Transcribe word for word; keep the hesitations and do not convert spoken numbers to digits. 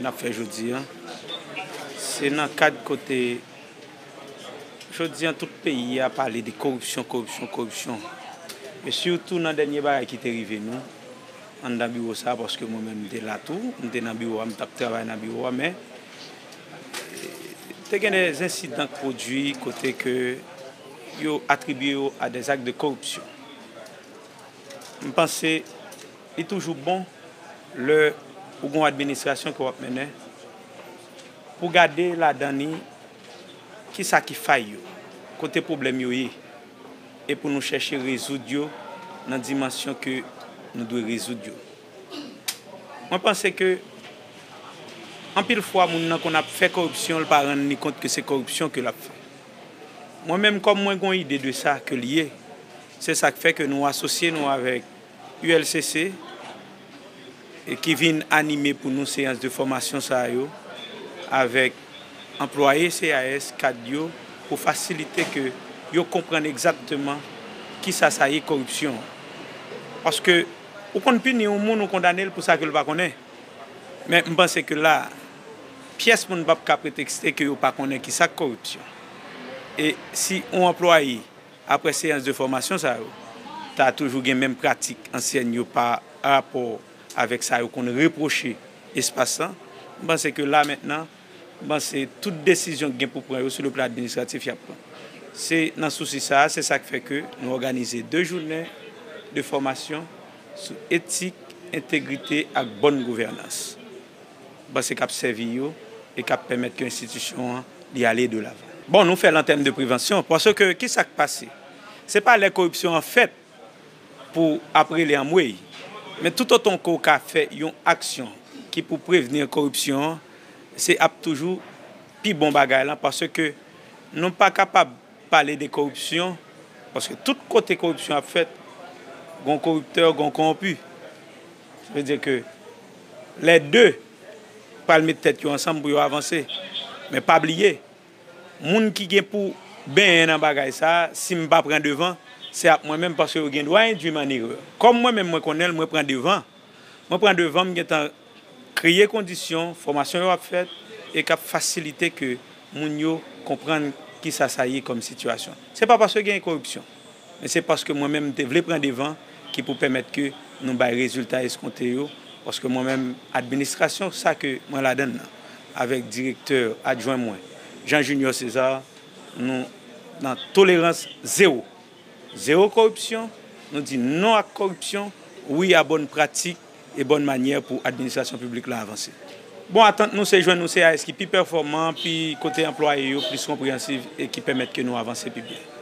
Ap fè jodi a, se nan kad kote jodi a tout peyi a pale de koripsyon, koripsyon, koripsyon. E sitou nan dènye bagay ki te rive nou anndan biwo sa a, paske mwen menm m te la tou, m te nan biwo a, m t ap travay nan biwo a, men te gen de ensidan k pwodui kote ke yo atribye yo a des actes de corruption. M panse li toujou bon lè ou gon administrasyon ke w ap mennen pou gade ladan li kisa ki fay yo, kote pwoblèm yo ye, e pou nou chèche rezoud yo nan dimansyon ke nou dwe rezoud yo. Mwen panse ke anpil fwa moun nan konn ap fè koripsyon, l pa rann li kont ke se koripsyon ke l ap fè. Mwen menm kòm mwen gon ide de sa ke l ye, se sa k fè ke nou asosye nou avèk U L C C, e ki vin anime pou nou seyans de fòmasyon sa yo avèk anplwaye C A S, kad yo, pou fasilite ke yo konprann egzakteman kisa sa ye koripsyon. Paske ou konn pini yon moun, ou kondane l pou sa ke l pa konnen. Men m panse ke la, pyès moun p ap ka pretekste ke yo pa konnen kisa k koripsyon. E si yon anplwaye, apre seyans de fòmasyon sa yo, ta toujou gen menm pratik ansyèn yo pa rapò avèk sa yo konn repwoche espas lan, m panse ke la mentnan, m panse tout desizyon ki gen pou pran yo sou le plan administratif, y ap pran. Se nan sousi sa a, se sa k fè ke nou òganize de jounen de fòmasyon sou etik, entegrite ak bòn gouvènans. M panse k ap sèvi yo e k ap pèmèt ke enstitisyon an li ale de lavan. Bon, nou fè l an tèm de prevansyon, paske kisa k pase? Se pa lè koripsyon an fèt pou ap rele anmwey. Men toutotan ke w ka fè yon aksyon ki pou prevni koripsyon an, se ap toujou pi bon bagay lan, paske nou pa kapab pale de koripsyon, paske tout kote koripsyon ap fèt, gon koriptè, gon kowonpi. Sa vle di ke lè de pral met tèt yo ansanm pou yo avanse. Men pa bliye, moun ki gen pou benyen nan bagay sa a, si m pa pran devan, se ap mwen menm, paske yo gen dwa endui m an erè. Kòm mwen menm mwen konnen l, mwen pran devan. Mwen pran devan, m gentan kreye kondisyon, fòmasyon yo ap fèt e k ap fasilite ke moun yo konprann kisa sa ye kòm sitiyasyon. Se pa paske gen koripsyon, men se paske mwen menm m te vle pran devan ki pou pèmèt ke nou bay rezilta eskonte yo, paske mwen menm, administrasyon sa ke mwen ladan l nan, avèk direktè adjwen mwen, Jean Junior César, nou nan tolerans zewo. Zewo koripsyon, nou di non ak koripsyon, wi a bòn pratik e bòn manyè pou administrasyon piblik la avanse. Bon, atant nou se jwenn yon C A S ki pi pèfòman, pi kote anplwaye yo plis konpreyansiv e ki pèmèt ke nou avanse pi byen.